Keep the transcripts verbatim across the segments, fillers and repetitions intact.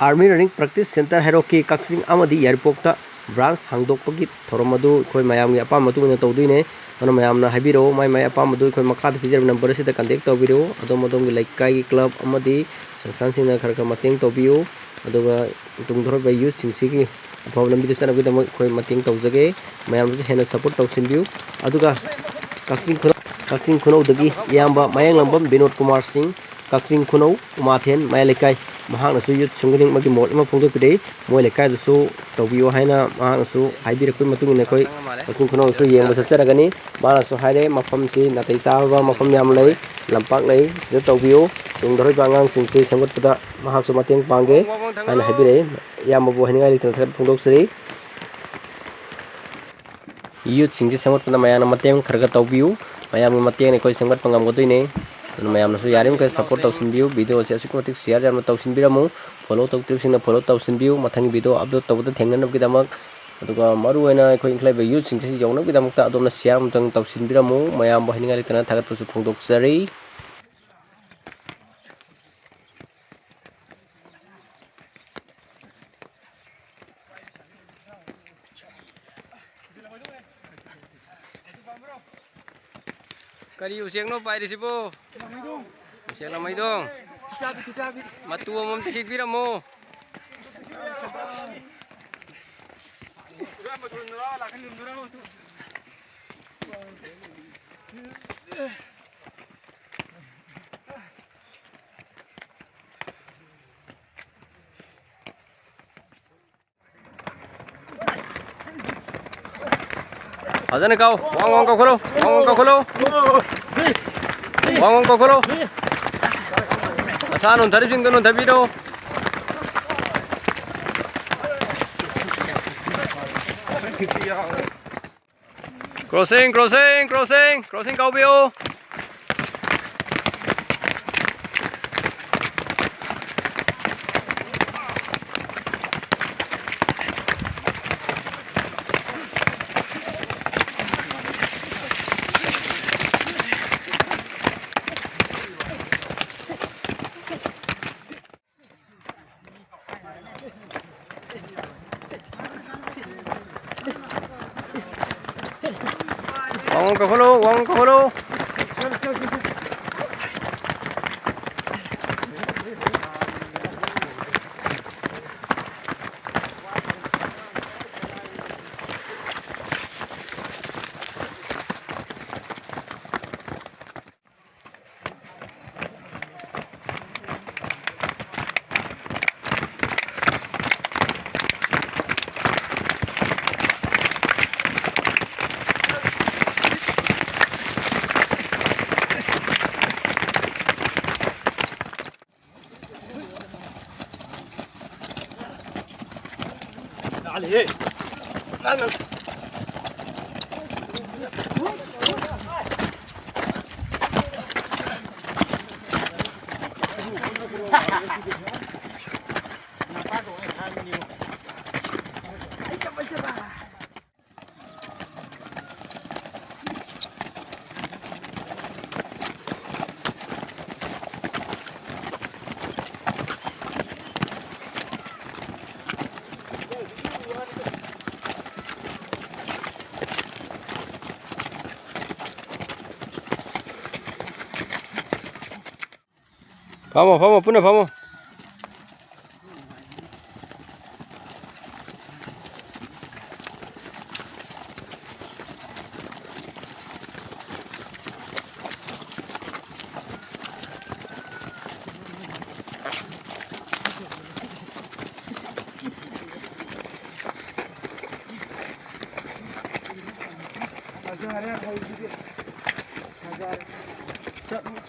Army Running Practice Center ꯍꯩꯔꯣꯛꯀꯤ ꯀꯛꯆꯤꯡ ꯑꯃꯗꯤ ꯌꯥꯏꯔꯤꯄꯣꯛꯇ branch ꯍꯥꯡꯗꯣꯛꯄꯒꯤ ꯊꯧꯔꯝ ꯑꯗꯨ ꯑꯩꯈꯣꯏ ꯃꯌꯥꯝꯒꯤ ꯑꯄꯥꯝꯕ ꯃꯇꯨꯡ ꯏꯟꯅ ꯇꯧꯗꯣꯏꯅꯦ꯫ ꯑꯗꯨꯅ ꯃꯌꯥꯝꯅ ꯍꯥꯏꯕꯤꯔꯛꯑꯣ, ꯃꯥꯏ ꯃꯥꯏ ꯑꯄꯥꯝꯕꯗꯨ ꯑꯩꯈꯣꯏ ꯃꯈꯥꯗ ꯄꯤꯖꯔꯤꯕ number ꯑꯁꯤꯗ contact ꯇꯧꯕꯤꯔꯛꯎ꯫ ꯑꯗꯣꯝ ꯑꯗꯣꯝꯒꯤ ꯂꯩꯀꯥꯏꯒꯤ club ꯑꯃꯗꯤ ꯁꯪꯁꯊꯥꯟꯁꯤꯡꯅ ꯈꯔ ꯈꯔ ꯃꯇꯦꯡ ꯇꯧꯕꯤꯌꯨ꯫ ꯑꯗꯨꯒ ꯇꯨꯡꯗ ꯍꯧꯔꯛꯄ youthꯁꯤꯡꯁꯤꯒꯤ ꯑꯐꯕ ꯂꯝꯕꯤꯗ ꯆꯠꯅꯕꯒꯤꯗꯃꯛ ꯑꯩꯈꯣꯏ ꯃꯇꯦꯡ ꯇꯧꯖꯒꯦ꯫ ꯃꯌꯥꯝꯅꯁꯨ ꯍꯦꯟꯅ support ꯇꯧꯁꯤꯟꯕꯤꯌꯨ꯫ ꯑꯗꯨꯒ ꯀꯛꯆꯤꯡ ꯈꯨꯅꯧ, ꯀꯛꯆꯤꯡ ꯈꯨꯅꯧꯗꯒꯤ ꯏꯌꯥꯝꯕ ꯃꯌꯥꯡꯂꯝꯕꯝ ꯕꯤꯅꯣꯗ ꯀꯨꯃꯥꯔ ꯁꯤꯡ, ꯀꯛꯆꯤꯡ ꯈꯨꯅꯧ ꯎꯃꯥꯊꯦꯟ ꯃꯌꯥꯏ ꯂꯩꯀꯥꯏ, ꯃꯍꯥꯛꯅꯁꯨ youthꯁꯤꯡ ꯈꯨꯗꯤꯡꯃꯛꯀꯤ ꯃꯣꯠ ꯑꯃ ꯐꯣꯡꯗꯣꯛꯄꯤꯔꯛꯏ꯫ ꯃꯣꯏ ꯂꯩꯀꯥꯏꯗꯁꯨ ꯇꯧꯕꯤꯌꯨ ꯍꯥꯏꯅ ꯃꯍꯥꯛꯅꯁꯨ ꯍꯥꯏꯕꯤꯔꯛꯄꯒꯤ ꯃꯇꯨꯡ ꯏꯟꯅ ꯑꯩꯈꯣꯏ ꯀꯛꯆꯤꯡ ꯈꯨꯅꯧꯗꯁꯨ ꯌꯦꯡꯕ ꯆꯠꯆꯔꯒꯅꯤ꯫ ꯃꯥꯅꯁꯨ ꯍꯥꯏꯔꯦ, ꯃꯐꯝꯁꯤ ꯅꯥꯇꯩ ꯆꯥꯕ ꯃꯐꯝ ꯌꯥꯝ ꯂꯩ, ꯂꯝꯄꯥꯛ ꯂꯩ, ꯁꯤꯗ ꯇꯧꯕꯤꯌꯨ꯫ ꯇꯨꯡꯗ ꯍꯧꯔꯛꯏꯕ ꯑꯉꯥꯡꯁꯤꯡꯁꯤ ꯁꯦꯝꯒꯠꯄꯗ ꯃꯍꯥꯛꯁꯨ ꯃꯇꯦꯡ ꯄꯥꯡꯒꯦ ꯍꯥꯏꯅ ꯍꯥꯏꯕꯤꯔꯛꯏ꯫ ꯏꯌꯥꯝꯕꯕꯨ ꯍꯥꯏꯅꯤꯡꯉꯥꯏ ꯂꯩꯇꯅ ꯊꯥꯒꯠꯄ ꯐꯣꯡꯗꯣꯛꯆꯔꯤ꯫ Youthꯁꯤꯡꯁꯤ ꯁꯦꯝꯒꯠꯄꯗ ꯃꯌꯥꯝꯅ ꯃꯇꯦꯡ ꯈꯔ ꯈꯔ ꯇꯧꯕꯤꯌꯨ꯫ ꯃꯌꯥꯝꯒꯤ ꯃꯇꯦꯡꯅ ꯑꯩꯈꯣꯏ ꯁꯦꯝꯒꯠꯄ ꯉꯝꯒꯗꯣꯏꯅꯦ꯫ ꯑꯗꯨꯅ ꯃꯌꯥꯝꯅꯁꯨ ꯌꯥꯔꯤꯃꯈꯩ support ꯇꯧꯁꯤꯟꯕꯤꯌꯨ꯫ Videoꯁꯦ ꯑꯁꯨꯛꯀꯤ ꯃꯇꯤꯛ share ꯌꯥꯝꯅ ꯇꯧꯁꯤꯟꯕꯤꯔꯝꯃꯨ꯫ Follow ꯇꯧꯗ꯭ꯔꯤꯕꯁꯤꯡꯅ follow ꯇꯧꯁꯤꯟꯕꯤꯌꯨ꯫ ꯃꯊꯪꯒꯤ video upload ꯇꯧꯕꯗ ꯊꯦꯡꯅꯅꯕꯒꯤꯗꯃꯛ꯫ ꯑꯗꯨꯒ ꯃꯔꯨꯑꯣꯏꯅ ꯑꯩꯈꯣꯏ ꯏꯟꯈꯠꯂꯛꯏꯕ youthꯁꯤꯡꯁꯤ ꯌꯧꯅꯕꯒꯤꯗꯃꯛꯇ ꯑꯗꯣꯝꯅ share ꯑꯃꯇꯪ ꯇꯧꯁꯤꯟꯕꯤꯔꯝꯃꯨ꯫ ꯃꯌꯥꯝꯕꯨ ꯍꯥꯏꯅꯤꯡꯉꯥꯏ ꯂꯩꯇꯅ ꯊꯥꯒꯠꯄꯁꯨ ꯐꯣꯡꯗꯣꯛꯆꯔꯤ꯫ ꯀꯔꯤ ꯎꯆꯦꯛꯅꯣ ꯄꯥꯏꯔꯤꯁꯤꯕꯣ? ꯎꯆꯦꯛ ꯂꯃꯩꯗꯣꯡ꯫ ꯃꯇꯨ ꯑꯃꯃꯝꯇ ꯍꯦꯛꯄꯤꯔꯝꯃꯣ꯫ ꯐꯖꯅ ꯀꯥꯎ꯫ ꯋꯥꯡ ꯋꯥꯡ ꯀꯥꯎꯈꯠꯂꯣ꯫ ꯋꯥꯡ ꯋꯥꯡ ꯀꯥꯎꯈꯠꯂꯣ꯫ ꯋꯥꯡ ꯋꯥꯡ ꯀꯥꯎꯈꯠꯂꯣ꯫ ꯃꯁꯥ ꯅꯣꯟꯊꯔꯤꯕꯁꯤꯡꯗꯣ ꯅꯣꯟꯊꯕꯤꯔꯣ꯫ Crossing, crossing, crossing, crossing ꯀꯥꯎꯕꯤꯌꯨ꯫ ꯀꯥꯈꯠꯂꯣ, ꯋꯥꯡ ꯀꯥꯈꯠꯂꯣ꯫ ꯐꯝꯃꯣ, ꯐꯝꯃꯣ, ꯄꯨꯟꯅ ꯐꯝꯃꯣ꯫ ꯐꯖꯔꯦ ꯍꯧꯖꯤꯛꯇꯤ꯫ ꯐꯖꯔꯦ꯫ ꯆꯠꯂꯨ꯫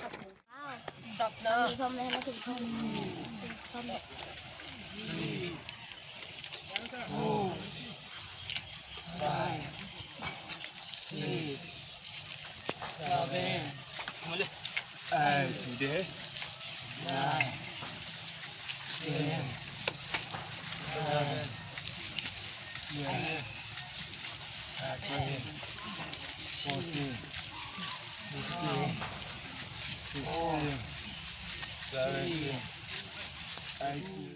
Eight, today. Nine, ten, eleven, twelve, thirteen, fourteen, fifteen, sixteen, seventeen, eighteen.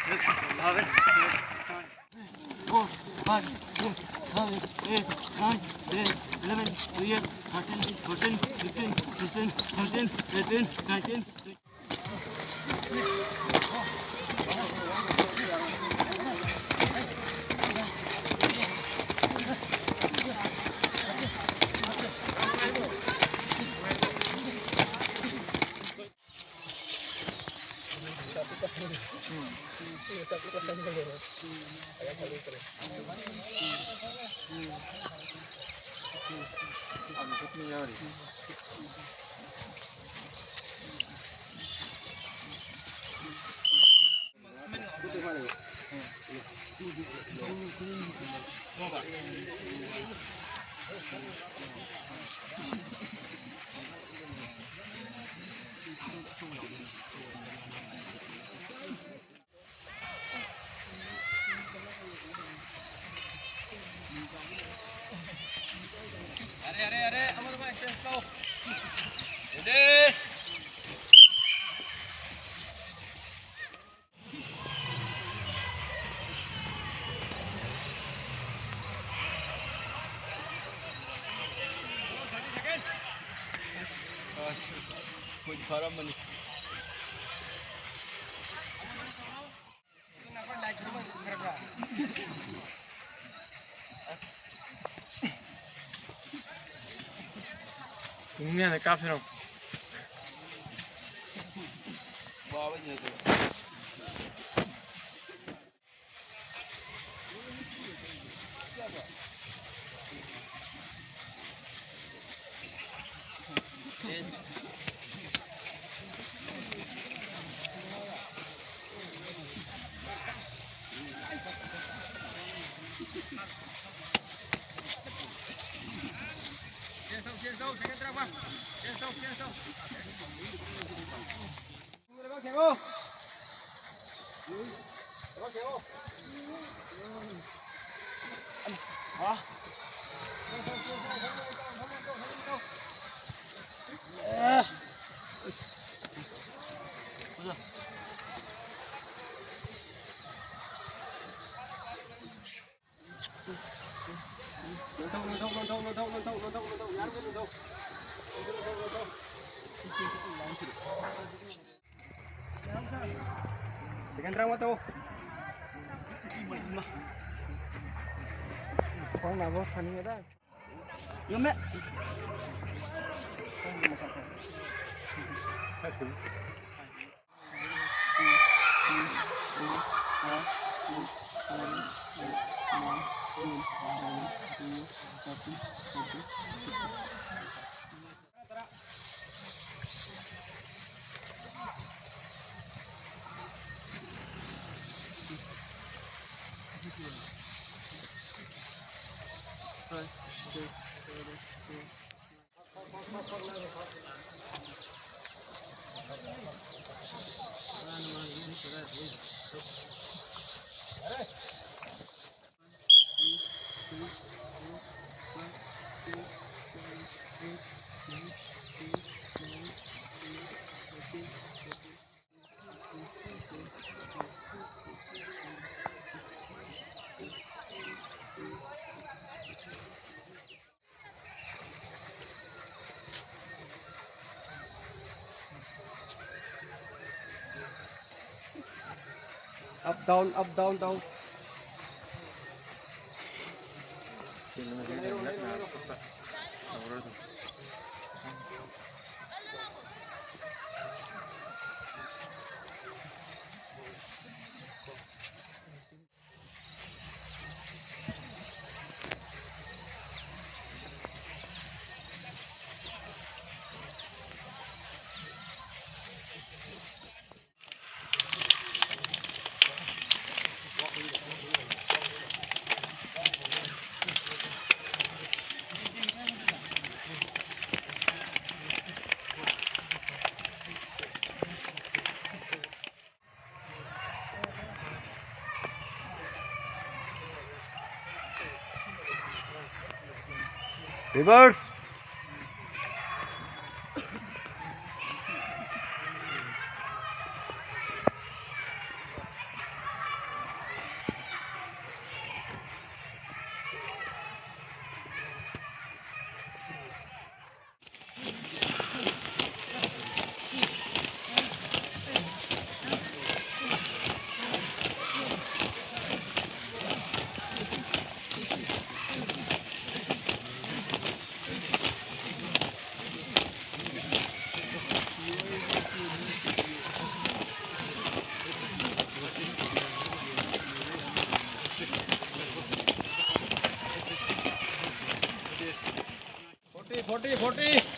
Six, seven, eight, nine, four, five, six, seven, eight, nine, ten, eleven, twelve, thirteen, fourteen, fifteen, sixteen, seventeen, eighteen, nineteen. Yare, yare, yare. Amar bhai, chest ko. Ready? Thirty second. ꯑꯁ, ꯑꯩꯈꯣꯏꯗꯤ ꯐꯥꯔꯝꯃꯅꯤ꯫ ꯄꯨꯡ ꯀꯌꯥꯗ ꯀꯥꯞꯁꯤꯔꯣ? ꯅꯣꯟꯊꯧ, ꯅꯣꯟꯊꯧ, ꯅꯣꯟꯊꯧ, ꯅꯣꯟꯊꯧ, ꯌꯥꯔꯤꯕ ꯅꯣꯟꯊꯧ꯫ ꯁꯦꯀꯦꯟ ꯇꯔꯥꯃꯉꯥ ꯇꯧ꯫ ꯈꯣꯡ ꯅꯥꯕ ꯐꯅꯤꯡꯉꯦꯗ꯫ ꯉꯝꯃꯦ꯫ Up, down, up, down, down. Reverse. Forty.